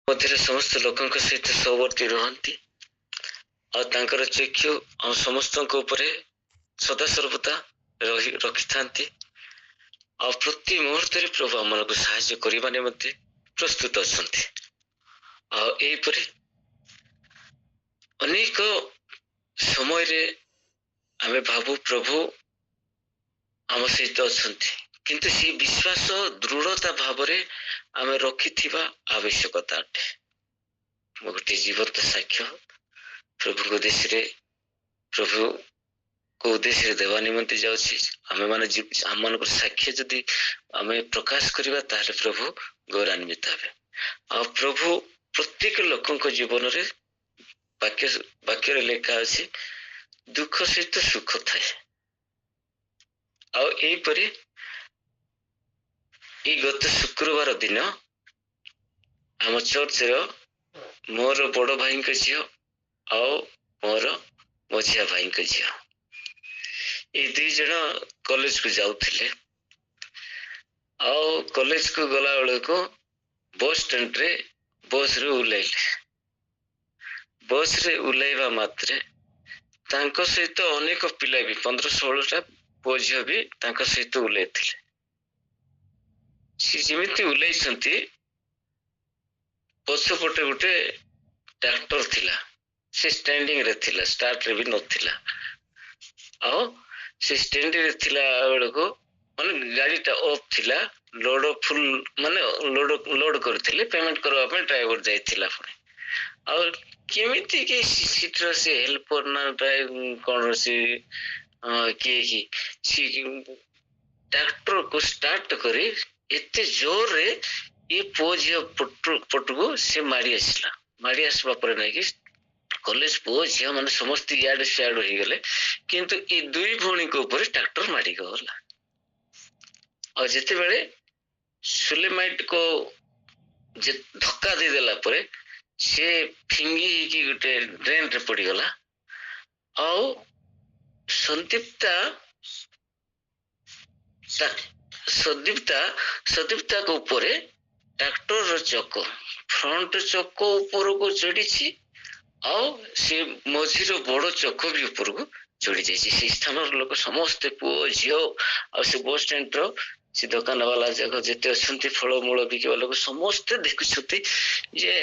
ମଧ୍ୟରେ ସମସ୍ତ ଲୋକଙ୍କ ସହିତ ସହବର୍ତ୍ତୀ ରୁହନ୍ତି, ଆଉ ତାଙ୍କର ଚକ୍ଷୁ ଆମ ସମସ୍ତଙ୍କ ଉପରେ ସଦାସର୍ବଦା ରହି ରଖିଥାନ୍ତି, ଆଉ ପ୍ରତି ମୁହୂର୍ତ୍ତରେ ପ୍ରଭୁ ଆମମାନଙ୍କୁ ସାହାଯ୍ୟ କରିବା ନିମନ୍ତେ ପ୍ରସ୍ତୁତ ଅଛନ୍ତି। ଆଉ ଏହିପରି ଅନେକ ସମୟରେ ଆମେ ଭାବୁ ପ୍ରଭୁ ଆମ ସହିତ ଅଛନ୍ତି, କିନ୍ତୁ ସେଇ ବିଶ୍ୱାସ ଦୃଢ଼ତା ଭାବରେ ଆମେ ରଖିଥିବା ଆବଶ୍ୟକତା ଅଟେ। ମୁଁ ଗୋଟିଏ ଜୀବନ୍ତ ସାକ୍ଷ୍ୟ ପ୍ରଭୁଙ୍କ ଉଦ୍ଦେଶ୍ୟରେ, ପ୍ରଭୁଙ୍କ ଉଦ୍ଦେଶ୍ୟରେ ଦେବା ନିମନ୍ତେ ଯାଉଛି। ଆମେମାନେ ଆମମାନଙ୍କର ସାକ୍ଷ୍ୟ ଯଦି ଆମେ ପ୍ରକାଶ କରିବା, ତାହେଲେ ପ୍ରଭୁ ଗୌରବାନ୍ୱିତ ହେବେ। ଆଉ ପ୍ରଭୁ ପ୍ରତ୍ୟେକ ଲୋକଙ୍କ ଜୀବନରେ ବାକ୍ୟରେ ଲେଖା ଅଛି, ଦୁଃଖ ସହିତ ସୁଖ ଥାଏ। ଆଉ ଏହିପରି ଏଇ ଗତ ଶୁକ୍ରବାର ଦିନ ଆମ ଚର୍ଚ୍ଚର ମୋର ବଡ ଭାଇଙ୍କ ଝିଅ ଆଉ ମୋର ମଝିଆ ଭାଇଙ୍କ ଝିଅ, ଏଇ 2 ଜଣ କଲେଜକୁ ଯାଉଥିଲେ। ଆଉ କଲେଜକୁ ଗଲା ବେଳକୁ ବସ୍ ଷ୍ଟାଣ୍ଡରେ ବସରୁ ଓହ୍ଲାଇଲେ। ବସରେ ଓହ୍ଲାଇବା ମାତ୍ରେ ତାଙ୍କ ସହିତ ଅନେକ ପିଲା ବି, 15-16ଟା ପୁଅ ଝିଅ ବି ତାଙ୍କ ସହିତ ଓହ୍ଲାଇଥିଲେ। ସେ ଯେମିତି ଓହ୍ଲାଇଛନ୍ତି, ପଛପଟେ ଗୋଟେ ଟ୍ରାକ୍ଟର ଥିଲା, ସେ ଷ୍ଟାଣ୍ଡିଂରେ ଥିଲା, ଷ୍ଟାର୍ଟରେ ବି ନଥିଲା। ଆଉ ସେ ଷ୍ଟାଣ୍ଡିଂରେ ଥିଲା ବେଳକୁ ମାନେ ଗାଡ଼ିଟା ଅଫ୍ ଥିଲା, ଲୋଡ ଫୁଲ, ମାନେ ଲୋଡ କରିଥିଲେ, ପେମେଣ୍ଟ କରିବା ପାଇଁ ଡ୍ରାଇଭର ଯାଇଥିଲା ପୁଣି। ଆଉ କେମିତି କି ସିଟର ସେ ହେଲ୍ପର ନା ଡ୍ରାଇଭ କଣ ସେ କିଏ କି ସେ ଟ୍ରାକ୍ଟରକୁ ଷ୍ଟାର୍ଟ କରି ଏତେ ଜୋରରେ ଏ ପୁଅ ଝିଅ ପଟକୁ ସେ ମାଡ଼ି ଆସିଲା। ମାଡ଼ି ଆସିବା ପରେ ନାଇଁକି କଲେଜ ପୁଅ ଝିଅ ମାନେ ସମସ୍ତେ ଇଆଡେ ସିଆଡେ ହେଇଗଲେ, କିନ୍ତୁ ଏ ଦୁଇ ଭଉଣୀଙ୍କ ଉପରେ ଟ୍ରାକ୍ଟର ମାଡ଼ିଗଲା। ଆଉ ଯେତେବେଳେ ସୁଲେମାଇଟକୁ ଯେ ଧକ୍କା ଦେଇଦେଲା ପରେ ସେ ଫିଙ୍ଗି ହେଇକି ଗୋଟେ ଡ୍ରେନରେ ପଡିଗଲା। ଆଉ ସଦୀପ୍ତାଙ୍କ ଉପରେ ଟ୍ରାକ୍ଟରର ଚକ, ଫ୍ରଣ୍ଟ ଚକ ଉପରକୁ ଚଢିଛି, ଆଉ ସେ ମଝିର ବଡ ଚକ ବି ଉପରକୁ ଚଢି ଯାଇଛି। ସେଇ ସ୍ଥାନର ଲୋକ ସମସ୍ତେ ପୁଅ ଝିଅ ଆଉ ସେ ବସ୍ ଷ୍ଟାଣ୍ଡର ସେ ଦୋକାନ ବାଲା ଯାକ ଯେତେ ଅଛନ୍ତି, ଫଳମୂଳ ବିକିବା ଲୋକ ସମସ୍ତେ ଦେଖୁଛନ୍ତି ଯେ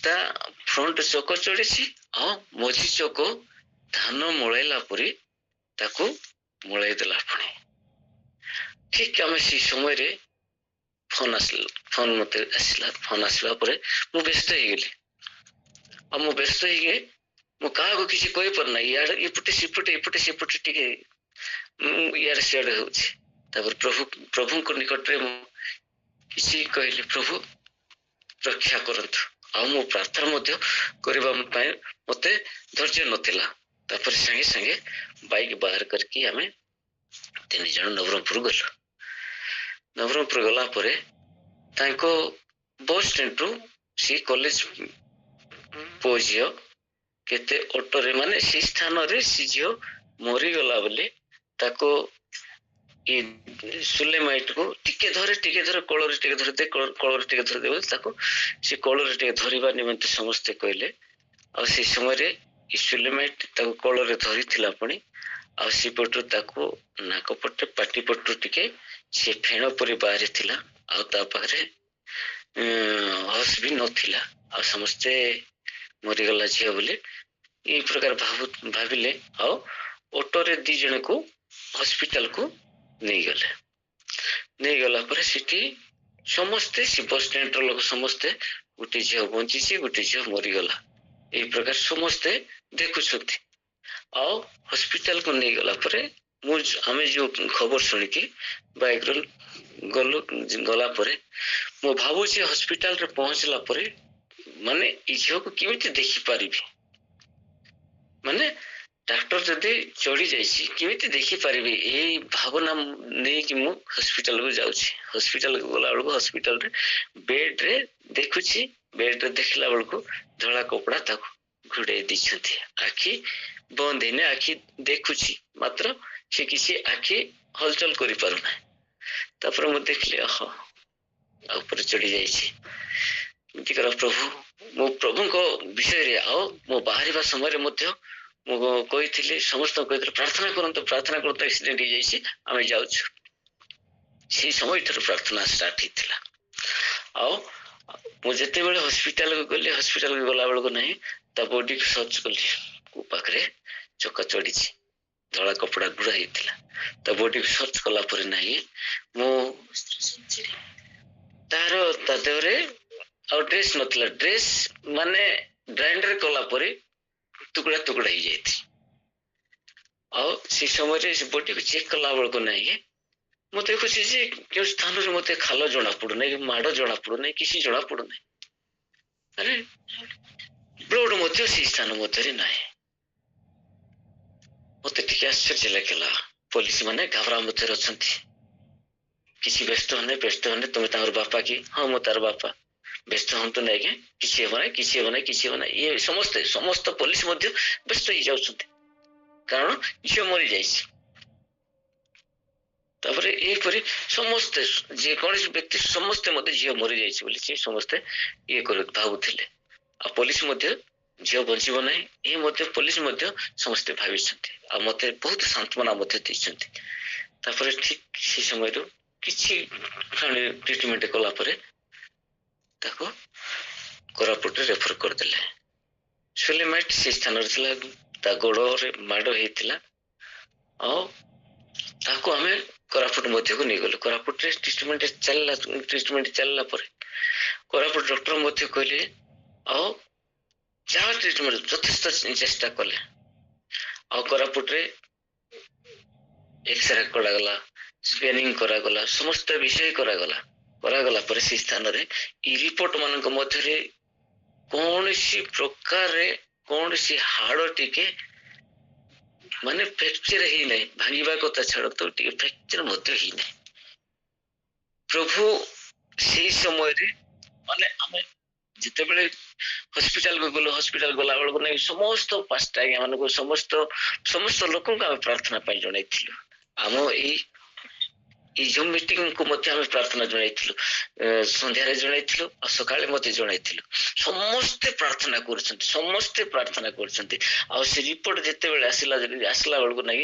ତା ଫ୍ରଣ୍ଟ ଚକ ଚଢିଛି ଆଉ ମଝି ଚକ ଧାନ ମଳେଇଲା ପରି ତାକୁ ମଳେଇ ଦେଲା। ପୁଣି ଠିକ ଆମେ ସେଇ ସମୟରେ ଫୋନ ଆସିଲା, ଫୋନ ମତେ ଆସିଲା। ଫୋନ ଆସିଲା ପରେ ମୁଁ ବ୍ୟସ୍ତ ହେଇଗଲି। ଆଉ ମୁଁ ବ୍ୟସ୍ତ ହେଇକି ମୁଁ କାହାକୁ କିଛି କହିପାରୁନାହିଁ। ଇଆଡ଼େ ଏପଟେ ସେପଟେ ଏପଟେ ସେପଟେ ଟିକେ ମୁଁ ଇଆଡ଼େ ସିଆଡ଼େ ହଉଛି। ତାପରେ ପ୍ରଭୁଙ୍କ ନିକଟରେ ମୁଁ କିଛି କହିଲି, ପ୍ରଭୁ ରକ୍ଷା କରନ୍ତୁ। ଆଉ ମୁଁ ପ୍ରାର୍ଥନା ମଧ୍ୟ କରିବା ପାଇଁ ମତେ ଧୈର୍ଯ୍ୟ ନଥିଲା। ତାପରେ ସାଙ୍ଗେ ସାଙ୍ଗେ ବାଇକ୍ ବାହାର କରିକି ଆମେ 3 ଜଣ ନବରଙ୍ଗପୁର ଗଲୁ। ନବରଙ୍ଗପୁର ଗଲା ପରେ ତାଙ୍କ ବସ୍ ଷ୍ଟାଣ୍ଡରୁ ସେ କଲେଜ ପୁଅ ଝିଅ କେତେ ଅଟୋରେ, ମାନେ ସେଇ ସ୍ଥାନରେ ସେ ଝିଅ ମରିଗଲା ବୋଲି ତାକୁ ଏ ସୁଲେମାଇଟକୁ ଟିକେ ଧରେ, ଟିକେ ଧରେ, କୋଳରେ ଟିକେ ଧରେ ଦେ, କୋଳରେ ଟିକେ ଧରି ଦେ ବୋଲି ତାକୁ ସେ କୋଳରେ ଟିକେ ଧରିବା ନିମନ୍ତେ ସମସ୍ତେ କହିଲେ। ଆଉ ସେଇ ସମୟରେ ଏ ସୁଲେମାଇଟ ତାକୁ କୋଳରେ ଧରିଥିଲା ପୁଣି, ଆଉ ସେପଟରୁ ତାକୁ ନାକ ପଟେ ପାଟି ପଟରୁ ଟିକେ ସେ ଫେଣ ପରି ବାହାରିଥିଲା, ଆଉ ତା ପାଖରେ ହସ ବି ନଥିଲା। ଆଉ ସମସ୍ତେ ମରିଗଲା ଝିଅ ବୋଲି ଏଇ ପ୍ରକାର ଭାବିଲେ। ଆଉ ଅଟୋରେ 2 ଜଣକୁ ହସ୍ପିଟାଲକୁ ନେଇଗଲେ। ନେଇଗଲା ପରେ ସେଠି ସମସ୍ତେ ସେ ବସ୍ ଷ୍ଟାଣ୍ଡର ଲୋକ ସମସ୍ତେ, ଗୋଟେ ଝିଅ ବଞ୍ଚିଛି, ଗୋଟେ ଝିଅ ମରିଗଲା, ଏଇ ପ୍ରକାର ସମସ୍ତେ ଦେଖୁଛନ୍ତି। ଆଉ ହସ୍ପିଟାଲକୁ ନେଇଗଲା ପରେ ଆମେ ଯୋଉ ଖବର ଶୁଣିକି ବାଇକରୁ ଗଲୁ, ଗଲା ପରେ ମୁଁ ଭାବୁଛି ହସ୍ପିଟାଲରେ ପହଞ୍ଚିଲା ପରେ ମାନେ ଏଇ ଝିଅକୁ କେମିତି ଦେଖିପାରିବି, ମାନେ ଟ୍ରାକ୍ଟର ଯଦି ଚଢି ଯାଇଛି କେମିତି ଦେଖିପାରିବି, ଏଇ ଭାବନା ନେଇକି ମୁଁ ହସ୍ପିଟାଲକୁ ଯାଉଛି। ହସ୍ପିଟାଲକୁ ଗଲା ବେଳକୁ ହସ୍ପିଟାଲରେ ବେଡରେ ଦେଖୁଛି, ବେଡରେ ଦେଖିଲା ବେଳକୁ ଧଳା କପଡ଼ା ତାକୁ ଘୋଡେଇ ଦେଇଛନ୍ତି। ଆଖି ବନ୍ଦ ହେଇନି, ଆଖି ଦେଖୁଛି, ମାତ୍ର ସେ କିଛି ଆଖି ହଲଚଲ କରିପାରୁନାହିଁ। ତାପରେ ମୁଁ ଦେଖିଲି, ଅହ, ଆଉ ଉପରେ ଚଢି ଯାଇଛି। ଏମିତି କର ପ୍ରଭୁ, ମୁଁ ପ୍ରଭୁଙ୍କ ବିଷୟରେ ଆଉ ମୁଁ ବାହାରିବା ସମୟରେ ମଧ୍ୟ ମୁଁ କହିଥିଲି, ସମସ୍ତଙ୍କୁ କହିଥିଲି ପ୍ରାର୍ଥନା କରନ୍ତୁ, ପ୍ରାର୍ଥନା କରନ୍ତୁ, ଆକ୍ସିଡେଣ୍ଟ ହେଇଯାଇଛି, ଆମେ ଯାଉଛୁ। ସେଇ ସମୟଠାରୁ ପ୍ରାର୍ଥନା ଷ୍ଟାର୍ଟ ହେଇଥିଲା। ଆଉ ମୁଁ ଯେତେବେଳେ ହସ୍ପିଟାଲକୁ ଗଲି, ହସ୍ପିଟାଲକୁ ଗଲା ବେଳକୁ ନାହିଁ ତା ବଡିକୁ ସର୍ଚ୍ଚ କଲି, କୋଉ ପାଖରେ ଚକା ଚଢିଛି, ଧଳା କପଡା ଗୁଡା ହେଇଥିଲା। ତା ବଡିକୁ ସର୍ଚ୍ଚ କଲା ପରେ ନାହିଁ ମୁଁ ତାର ତା ଦେହରେ ଆଉ ଡ୍ରେସ ନଥିଲା। ଡ୍ରେସ ମାନେ ଗ୍ରାଇଣ୍ଡର କଲା ପରେ ଟୁକୁଡ଼ା ଟୁକୁଡ଼ା ହେଇଯାଇଥିଲା। ଆଉ ସେ ସମୟରେ ସେ ବଡିକୁ ଚେକ୍ କଲା ବେଳକୁ ନାହିଁ ମୁଁ ଦେଖୁଛି ଯେ କେଉଁ ସ୍ଥାନରେ ମତେ ଖାଲ ଜଣା ପଡୁନାହିଁ, ମାଡ ଜଣା ପଡୁନାହିଁ, କିଛି ଜଣା ପଡୁନାହିଁ। ଆରେ ବ୍ଲଡ ମଧ୍ୟ ସେଇ ସ୍ଥାନ ମଧ୍ୟରେ ନାହିଁ। ମତେ ଟିକେ ଆଶ୍ଚର୍ଯ୍ୟ ଲାଗିଲା। ପୋଲିସ ମାନେ ଘାବରା ମଧ୍ୟରେ ଅଛନ୍ତି, କିଛି ବ୍ୟସ୍ତ ହନି, ବ୍ୟସ୍ତ ହନି, ତୁମେ ତାଙ୍କର ବାପା କି? ହଁ, ମୁଁ ତାର ବାପା। ବ୍ୟସ୍ତ ହୁଅନ୍ତୁ ନାଇଁ ଆଜ୍ଞା, କିଛି ହେବ ନାହିଁ, କିଛି ହେବ ନାହିଁ, କିଛି ହେବ ନାହିଁ। ଇଏ ସମସ୍ତେ, ସମସ୍ତ ପୋଲିସ ମଧ୍ୟ ବ୍ୟସ୍ତ ହେଇଯାଉଛନ୍ତି, କାରଣ ଝିଅ ମରିଯାଇଛି। ତାପରେ ଏହିପରି ସମସ୍ତେ, ଯେକୌଣସି ବ୍ୟକ୍ତି ସମସ୍ତେ ମଧ୍ୟ ଝିଅ ମରିଯାଇଛି ବୋଲି ସେ ସମସ୍ତେ ଇଏ କରି ଭାବୁଥିଲେ। ଆଉ ପୋଲିସ ମଧ୍ୟ ଝିଅ ବଞ୍ଚିବ ନାହିଁ ଏ ମଧ୍ୟ ପୋଲିସ ମଧ୍ୟ ସମସ୍ତେ ଭାବିଛନ୍ତି, ଆଉ ମତେ ବହୁତ ସାନ୍ତ୍ୱନା ମଧ୍ୟ ଦେଇଛନ୍ତି। ତାପରେ ଠିକ ସେ ସମୟରୁ କିଛି ଟ୍ରିଟମେଣ୍ଟ କଲା ପରେ ତାକୁ କୋରାପୁଟରେ ରେଫର କରିଦେଲେ। ସୁଲେମାଇଟ ସେ ସ୍ଥାନରେ ଥିଲା, ତା ଗୋଡରେ ମାଡ ହେଇଥିଲା, ଆଉ ତାକୁ ଆମେ କୋରାପୁଟ ମଧ୍ୟକୁ ନେଇଗଲୁ। କୋରାପୁଟରେ ଟ୍ରିଟମେଣ୍ଟ ଚାଲିଲା। ଟ୍ରିଟମେଣ୍ଟ ଚାଲିଲା ପରେ କୋରାପୁଟ ଡକ୍ଟର ମଧ୍ୟ କହିଲେ, ଆଉ ଯାହା ଟ୍ରିଟମେଣ୍ଟ ଯଥେଷ୍ଟ ଚେଷ୍ଟା କଲେ। ଆଉ କୋରାପୁଟରେ ଏକ୍ସରେ କରାଗଲା, ସ୍କାନିଂ କରାଗଲା, ସମସ୍ତ ବିଷୟ କରାଗଲା। କରାଗଲା ପରେ ସେ ସ୍ଥାନରେ ଏଇ ରିପୋର୍ଟ ମାନଙ୍କ ମଧ୍ୟରେ କୌଣସି ପ୍ରକାରରେ କୌଣସି ହାଡ଼ ଟିକେ ମାନେ ଫ୍ରାକ୍ଚର ହେଇନାହିଁ, ଭାଙ୍ଗିବା କଥା ଛାଡ଼ନ୍ତୁ, ଟିକେ ଫ୍ରାକ୍ଚର ମଧ୍ୟ ହେଇନାହିଁ। ପ୍ରଭୁ ସେଇ ସମୟରେ ମାନେ ଆମେ ଯେତେବେଳେ ହସ୍ପିଟାଲକୁ ଗଲୁ, ହସ୍ପିଟାଲ ଗଲା ବେଳକୁ ନାଇଁ ସମସ୍ତ ପାଷ୍ଟ ଆଜ୍ଞା ମାନଙ୍କୁ, ସମସ୍ତ ଲୋକଙ୍କୁ ଆମେ ପ୍ରାର୍ଥନା ପାଇଁ ଜଣାଇଥିଲୁ। ଆମ ଏଇ ଜୁମ୍ ମିଟିଂକୁ ମଧ୍ୟ ଆମେ ପ୍ରାର୍ଥନା ଜଣାଇଥିଲୁ, ସନ୍ଧ୍ୟାରେ ଜଣାଇଥିଲୁ ଆଉ ସକାଳେ ମଧ୍ୟ ଜଣାଇଥିଲୁ। ସମସ୍ତେ ପ୍ରାର୍ଥନା କରୁଛନ୍ତି, ସମସ୍ତେ ପ୍ରାର୍ଥନା କରୁଛନ୍ତି। ଆଉ ସେ ରିପୋର୍ଟ ଯେତେବେଳେ ଆସିଲା, ଆସିଲା ବେଳକୁ ନାଇଁ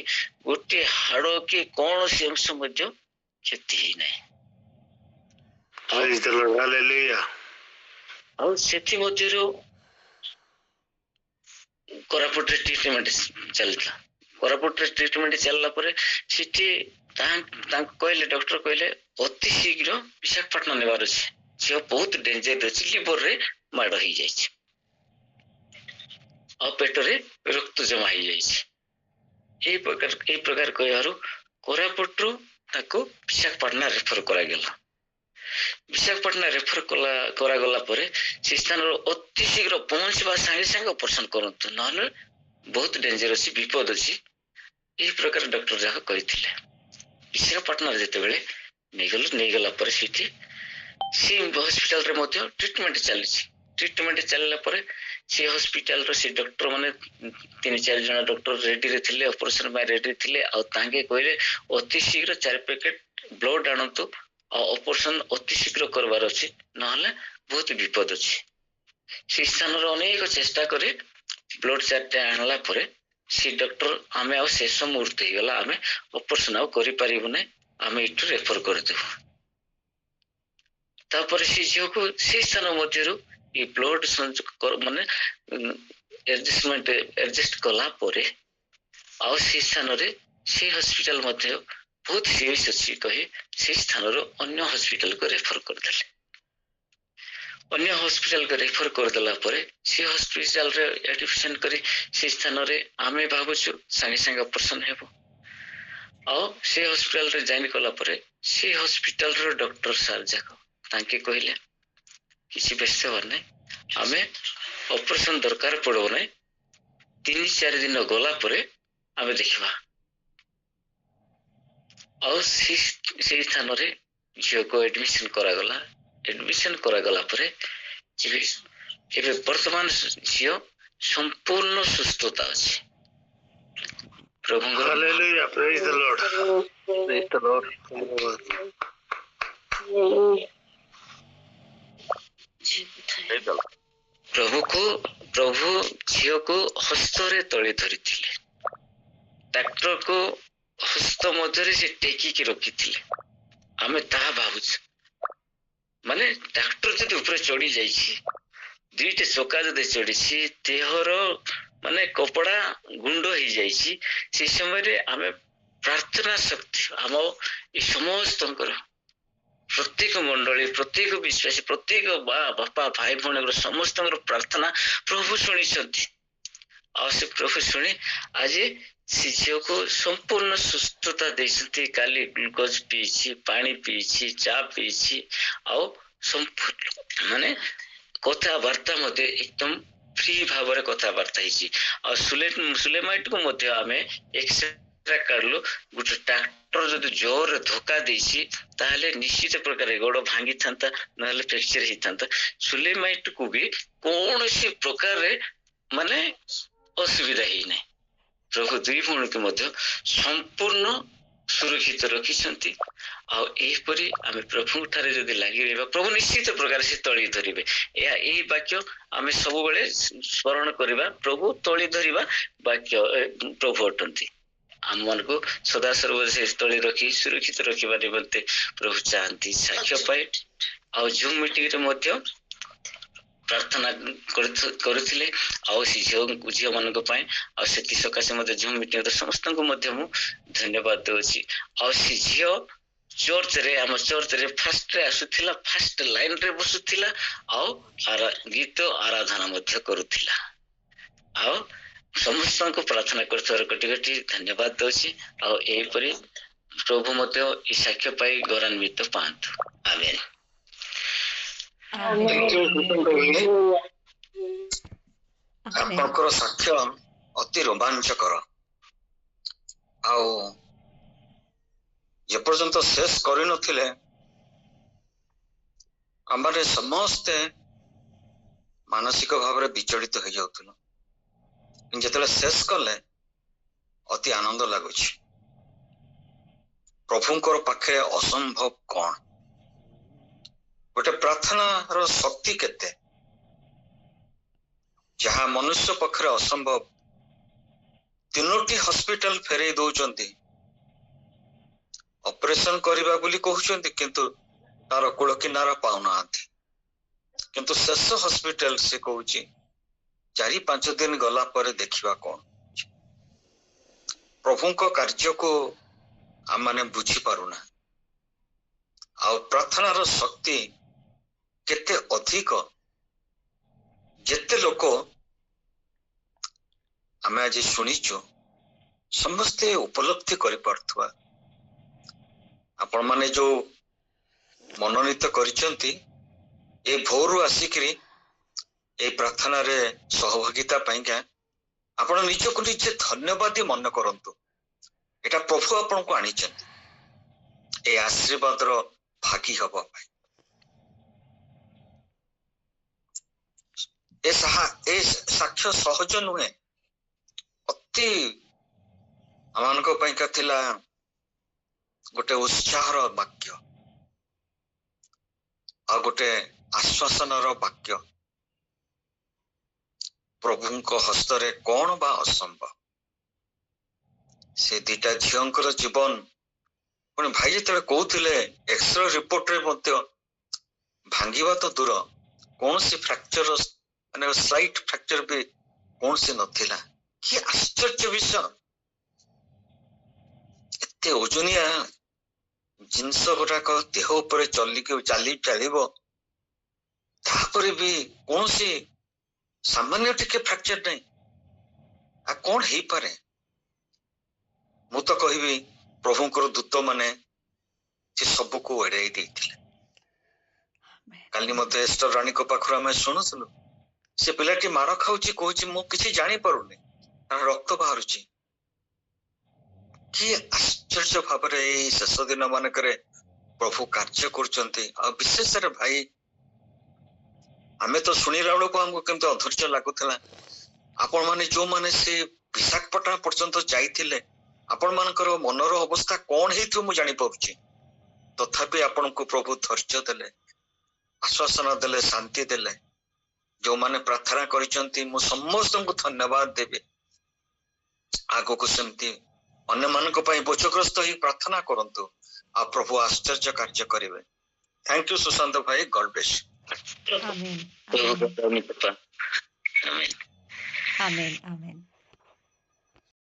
ଗୋଟିଏ ହାଡ଼ କି କୌଣସି ଅଂଶ ମଧ୍ୟ କ୍ଷତି ହେଇନାହିଁ। Praise the Lord. Hallelujah. ଆଉ ସେଥିମଧ୍ୟରୁ କୋରାପୁଟରେ ଟ୍ରିଟମେଣ୍ଟ ଚାଲିଥିଲା। କୋରାପୁଟରେ ଟ୍ରିଟମେଣ୍ଟ ଚାଲିଲା ପରେ ସେଠି ତାଙ୍କୁ କହିଲେ, ଡକ୍ଟର କହିଲେ ଅତି ଶୀଘ୍ର ବିଶାଖାପାଟଣା ନେବାର ଅଛି, ଝିଅ ବହୁତ ଡେଞ୍ଜର ଅଛି, ଲିଭରରେ ମାଡ ହେଇଯାଇଛି ଆଉ ପେଟରେ ରକ୍ତ ଜମା ହେଇଯାଇଛି। ଏଇ ପ୍ରକାର କହିବାରୁ କୋରାପୁଟରୁ ତାକୁ ବିଶାଖାପାଟଣା ରେଫର କରାଗଲା। ବିଶାଖାପାଟଣା ରେଫର କରାଗଲା ପରେ ସେ ସ୍ଥାନର ଅତି ଶୀଘ୍ର ପହଞ୍ଚିବା ସାଙ୍ଗେ ସାଙ୍ଗେ ଅପରେସନ କରନ୍ତୁ, ନହେଲେ ବହୁତ ଡେଞ୍ଜର ଅଛି, ବିପଦ ଅଛି, ଏହି ପ୍ରକାର ଡକ୍ଟର ଯାକ କହିଥିଲେ। ବିଶାଖାପାଟଣାରେ ଯେତେବେଳେ ନେଇଗଲୁ, ନେଇଗଲା ପରେ ସେଠି ସେ ହସ୍ପିଟାଲରେ ମଧ୍ୟ ଟ୍ରିଟମେଣ୍ଟ ଚାଲିଛି। ଟ୍ରିଟମେଣ୍ଟ ଚାଲିଲା ପରେ ସେ ହସ୍ପିଟାଲର ସେ ଡକ୍ଟର ମାନେ 3-4 ଜଣ ଡକ୍ଟର ରେଡିରେ ଥିଲେ, ଅପରେସନ ପାଇଁ ରେଡି ଥିଲେ। ଆଉ ତାଙ୍କେ କହିଲେ ଅତି ଶୀଘ୍ର 4 ପ୍ୟାକେଟ ବ୍ଲଡ ଆଣନ୍ତୁ, ଆଉ ଅପରେସନ ଅତି ଶୀଘ୍ର କରିବାର ଅଛି, ନହେଲେ ବହୁତ ବିପଦ ଅଛି। ସେ ସ୍ଥାନରେ ଅନେକ ଚେଷ୍ଟା କରି ବ୍ଲଡ 4ଟା ଆଣିଲା ପରେ ସେ ଡକ୍ଟର ଆମେ ଆଉ ଶେଷ ମୁହୂର୍ତ୍ତ ହେଇଗଲା, ଆମେ ଅପରେସନ ଆଉ କରିପାରିବୁ ନାହିଁ, ଆମେ ଏଠୁ ରେଫର କରିଦେବୁ। ତାପରେ ସେ ଝିଅକୁ ସେ ସ୍ଥାନ ମଧ୍ୟରୁ ଏ ବ୍ଲଡ ସଂଯୋଗ ମାନେ ଆଡଜଷ୍ଟ କଲା ପରେ ଆଉ ସେ ସ୍ଥାନରେ ସେ ହସ୍ପିଟାଲ ମଧ୍ୟ ବହୁତ ସିରିୟସ ଅଛି କହି ସେ ସ୍ଥାନରୁ ଅନ୍ୟ ହସ୍ପିଟାଲକୁ ରେଫର କରିଦେଲେ। ଅନ୍ୟ ହସ୍ପିଟାଲକୁ ରେଫର କରିଦେଲା ପରେ ସେ ହସ୍ପିଟାଲରେ ଆଡମିସନ କରି ସେ ସ୍ଥାନରେ ଆମେ ଭାବୁଛୁ ସାଙ୍ଗେ ସାଙ୍ଗେ ଅପରେସନ ହେବ। ଆଉ ସେ ହସ୍ପିଟାଲରେ ଜଏନ୍ କଲା ପରେ ସେ ହସ୍ପିଟାଲର ଡକ୍ଟର ସାର୍ ଯାକ ତାଙ୍କେ କହିଲେ କିଛି ବ୍ୟସ୍ତ ହେବାର ନାହିଁ, ଆମେ ଅପରେସନ ଦରକାର ପଡିବ ନାହିଁ, 3-4 ଦିନ ଗଲା ପରେ ଆମେ ଦେଖିବା। ଆଉ ସେଇ ସ୍ଥାନରେ ଝିଅକୁ ଆଡମିସନ କରାଗଲା। ଆଡମିସନ କରାଗଲା ପରେ ଏବେ ବର୍ତ୍ତମାନ ଝିଅ ସମ୍ପୂର୍ଣ୍ଣ ସୁସ୍ଥତା ଅଛି। ପ୍ରଭୁଙ୍କର Hallelujah. Praise the Lord. Praise the Lord. ଧନ୍ୟବାଦ। ଝିଅ କୋଥାଏ? ପ୍ରଭୁକୁ ପ୍ରଭୁ ଝିଅକୁ ହସ୍ତରେ ତଳି ଧରିଥିଲେ, ଟ୍ରାକ୍ଟରକୁ ହସ୍ତ ମଧ୍ୟରେ ସେ ଟେକିକି ରଖିଥିଲେ। ଆମେ ତାହା ଭାବୁଛୁ, ମାନେ ଟ୍ରାକ୍ଟର ଯଦି ଉପରେ ଚଢି ଯାଇଛି, ଦୁଇଟି ଚକା ଯଦି ଚଢିଛି, ଦେହର ମାନେ କପଡା ଗୁଣ୍ଡ ହେଇଯାଇଛି, ସେଇ ସମୟରେ ଆମେ ପ୍ରାର୍ଥନା ଶକ୍ତି ଆମ ଏ ସମସ୍ତଙ୍କର, ପ୍ରତ୍ୟେକ ମଣ୍ଡଳୀ, ପ୍ରତ୍ୟେକ ବିଶ୍ୱାସୀ, ପ୍ରତ୍ୟେକ ବା ବାପା ଭାଇ ଭଉଣୀଙ୍କର ସମସ୍ତଙ୍କର ପ୍ରାର୍ଥନା ପ୍ରଭୁ ଶୁଣିଛନ୍ତି। ଆଉ ସେ ପ୍ରଭୁ ଶୁଣି ଆଜି ସେ ଝିଅକୁ ସମ୍ପୂର୍ଣ୍ଣ ସୁସ୍ଥତା ଦେଇଛନ୍ତି। କାଲି ଗ୍ଲୁକୋଜ ପିଇଛି, ପାଣି ପିଇଛି, ଚା ପିଇଛି, ଆଉ ସମ୍ପୂର୍ଣ୍ଣ ମାନେ କଥାବାର୍ତ୍ତା ମଧ୍ୟ ଏକଦମ ଫ୍ରି ଭାବରେ କଥାବାର୍ତ୍ତା ହେଇଛି। ଆଉ ସୁଲେମାଇଟକୁ ମଧ୍ୟ ଆମେ ଏକ୍ସରେ କାଢିଲୁ, ଗୋଟେ ଟ୍ରାକ୍ଟର ଯଦି ଜୋରରେ ଧୋକା ଦେଇଛି ତାହେଲେ ନିଶ୍ଚିତ ପ୍ରକାରେ ଗୋଡ ଭାଙ୍ଗିଥାନ୍ତା, ନହେଲେ ଫ୍ରାକ୍ଚର ହେଇଥାନ୍ତା। ସୁଲେମାଇଟକୁ ବି କୌଣସି ପ୍ରକାରରେ ମାନେ ଅସୁବିଧା ହେଇନାହିଁ। ପ୍ରଭୁ ଦୁଇ ଭଉଣୀକୁ ମଧ୍ୟ ସମ୍ପୂର୍ଣ୍ଣ ସୁରକ୍ଷିତ ରଖିଛନ୍ତି। ଆଉ ଏହିପରି ଆମେ ପ୍ରଭୁଙ୍କ ଠାରେ ଯଦି ଲାଗି ରହିବା, ପ୍ରଭୁ ନିଶ୍ଚିତ ପ୍ରକାର ସେ ତଳି ଧରିବେ। ଏହା ଏହି ବାକ୍ୟ ଆମେ ସବୁବେଳେ ସ୍ମରଣ କରିବା, ପ୍ରଭୁ ତଳି ଧରିବା ବାକ୍ୟ ପ୍ରଭୁ ଅଟନ୍ତି। ଆମମାନଙ୍କୁ ସଦାସର୍ବଦା ସେ ତଳି ରଖି ସୁରକ୍ଷିତ ରଖିବା ନିମନ୍ତେ ପ୍ରଭୁ ଚାହାନ୍ତି। ସାକ୍ଷ୍ୟ ପାଇ ଆଉ ଜୁମ୍ ମିଟିଂରେ ମଧ୍ୟ ପ୍ରାର୍ଥନା କରୁଥିଲେ ଆଉ ସେ ଝିଅମାନଙ୍କ ପାଇଁ, ଆଉ ସେଥି ସକାଶେ ମଧ୍ୟ ଜୁମ୍ ମିଟିଂରେ ସମସ୍ତଙ୍କୁ ମଧ୍ୟ ମୁଁ ଧନ୍ୟବାଦ ଦଉଛି। ଆଉ ସେ ଝିଅ ଚର୍ଚ୍ଚରେ, ଆମ ଚର୍ଚ୍ଚରେ ଫାଷ୍ଟରେ ଆସୁଥିଲା, ଫାଷ୍ଟ ଲାଇନରେ ବସୁଥିଲା, ଆଉ ଗୀତ ଆରାଧନା ମଧ୍ୟ କରୁଥିଲା। ଆଉ ସମସ୍ତଙ୍କୁ ପ୍ରାର୍ଥନା କରୁଥିବାର କୋଟି କୋଟି ଧନ୍ୟବାଦ ଦଉଛି। ଆଉ ଏହିପରି ପ୍ରଭୁ ମଧ୍ୟ ଏ ସାକ୍ଷ୍ୟ ପାଇ ଗୌରବାନ୍ୱିତ ପାଆନ୍ତୁ। ଆମେନ୍। ଆପଣଙ୍କର ସାକ୍ଷ୍ୟ ଅତି ରୋମାଞ୍ଚକର, ଆଉ ଯେପର୍ଯ୍ୟନ୍ତ ଶେଷ କରିନଥିଲେ ଆମମାନେ ସମସ୍ତେ ମାନସିକ ଭାବରେ ବିଚଳିତ ହେଇଯାଉଥିଲୁ। ଯେତେବେଳେ ଶେଷ କଲେ ଅତି ଆନନ୍ଦ ଲାଗୁଛି। ପ୍ରଭୁଙ୍କର ପାଖରେ ଅସମ୍ଭବ କଣ? ଗୋଟେ ପ୍ରାର୍ଥନାର ଶକ୍ତି କେତେ, ଯାହା ମନୁଷ୍ୟ ପାଖରେ ଅସମ୍ଭବ। 3ଟି ହସ୍ପିଟାଲ ଫେରେଇ ଦଉଛନ୍ତି, ଅପରେସନ କରିବା ବୋଲି କହୁଛନ୍ତି, କିନ୍ତୁ ତାର କୂଳ କିନାରା ପାଉନାହାନ୍ତି। କିନ୍ତୁ ଶେଷ ହସ୍ପିଟାଲ ସେ କହୁଛି 4-5 ଦିନ ଗଲା ପରେ ଦେଖିବା କଣ। ପ୍ରଭୁଙ୍କ କାର୍ଯ୍ୟକୁ ଆମମାନେ ବୁଝିପାରୁନା। ଆଉ ପ୍ରାର୍ଥନାର ଶକ୍ତି କେତେ ଅଧିକ, ଯେତେ ଲୋକ ଆମେ ଆଜି ଶୁଣିଛୁ ସମସ୍ତେ ଉପଲବ୍ଧି କରିପାରୁଥିବା। ଆପଣମାନେ ଯୋଉ ମନୋନୀତ କରିଛନ୍ତି ଏ ଭୋରୁ ଆସିକିରି ଏଇ ପ୍ରାର୍ଥନାରେ ସହଭାଗିତା ପାଇଁକା ଆପଣ ନିଜକୁ ନିଜେ ଧନ୍ୟବାଦୀ ମନେ କରନ୍ତୁ। ଏଇଟା ପ୍ରଭୁ ଆପଣଙ୍କୁ ଆଣିଛନ୍ତି ଏ ଆଶୀର୍ବାଦର ଭାଗୀ ହବା ପାଇଁ। ଏ ସାକ୍ଷ୍ୟ ସହଜ ନୁହେଁ, ଅତି ଆମମାନଙ୍କ ପାଇଁକା ଥିଲା ଗୋଟେ ଉତ୍ସାହର ବାକ୍ୟ ଆଉ ଗୋଟେ ଆଶ୍ୱାସନାର ବାକ୍ୟ। ପ୍ରଭୁଙ୍କ ହସ୍ତରେ କଣ ବା ଅସମ୍ଭବ। ସେ ଦିଟା ଝିଅଙ୍କର ଜୀବନ, ପୁଣି ଭାଇ ଯେତେବେଳେ କହୁଥିଲେ ଏକ୍ସରେ ରିପୋର୍ଟରେ ମଧ୍ୟ ଭାଙ୍ଗିବା ତ ଦୂର, କୌଣସି ଫ୍ରାକ୍ଚର ମାନେ ସ୍ଲାଇଟ୍ ଫ୍ରାକ୍ଚର ବି କୌଣସି ନଥିଲା। କି ଆଶ୍ଚର୍ଯ୍ୟ ବିଷୟ! ଏତେ ଓଜନିଆ ଜିନିଷ ଗୁଡାକ ଦେହ ଉପରେ ଚଲିକି ଚାଲିବ, ତାପରେ ବି କୌଣସି ସାମାନ୍ୟ ଟିକେ ଫ୍ରାକ୍ଚର ନାହିଁ। ଆଉ କଣ ହେଇପାରେ? ମୁଁ ତ କହିବି ପ୍ରଭୁଙ୍କର ଦୂତ ମାନେ ସେ ସବୁକୁ ଏଡେଇ ଦେଇଥିଲେ। କାଲି ମଧ୍ୟ ଏଷ୍ଟର ରାଣୀଙ୍କ ପାଖରୁ ଆମେ ଶୁଣୁଥିଲୁ, ସେ ପିଲାଟି ମାଡ଼ ଖାଉଛି, କହୁଛି ମୁଁ କିଛି ଜାଣିପାରୁନି, ତାର ରକ୍ତ ବାହାରୁଛି। କି ଆଶ୍ଚର୍ଯ୍ୟ ଭାବରେ ଏଇ ଶେଷ ଦିନ ମାନଙ୍କରେ ପ୍ରଭୁ କାର୍ଯ୍ୟ କରୁଛନ୍ତି। ଆଉ ବିଶେଷରେ ଭାଇ, ଆମେ ତ ଶୁଣିଲା ବେଳକୁ ଆମକୁ କେମିତି ଅଧୈର୍ଯ୍ୟ ଲାଗୁଥିଲା। ଆପଣମାନେ ଯୋଉମାନେ ସେ ବିଶାଖାପଟଣା ପର୍ଯ୍ୟନ୍ତ ଯାଇଥିଲେ, ଆପଣମାନଙ୍କର ମନର ଅବସ୍ଥା କଣ ହେଇଥିବ ମୁଁ ଜାଣିପାରୁଛି। ତଥାପି ଆପଣଙ୍କୁ ପ୍ରଭୁ ଧୈର୍ଯ୍ୟ ଦେଲେ, ଆଶ୍ୱାସନା ଦେଲେ, ଶାନ୍ତି ଦେଲେ। ଯୋଉମାନେ ପ୍ରାର୍ଥନା କରିଛନ୍ତି, ମୁଁ ସମସ୍ତଙ୍କୁ ଧନ୍ୟବାଦ ଦେବି। ଆଗକୁ ସେମିତି ଅନ୍ୟମାନଙ୍କ ପାଇଁ ବୋଝଗ୍ରସ୍ତ ହେଇ ପ୍ରାର୍ଥନା କରନ୍ତୁ ଆଉ ପ୍ରଭୁ ଆଶ୍ଚର୍ଯ୍ୟ କାର୍ଯ୍ୟ କରିବେ। Thank you Sushant ଭାଇ, ଗଡ୍ ବ୍ଲେସ୍। ଆମେନ୍। ପ୍ରଭୁଙ୍କ କୃପା। ଆମେନ୍। ଆମେନ୍, ଆମେନ୍।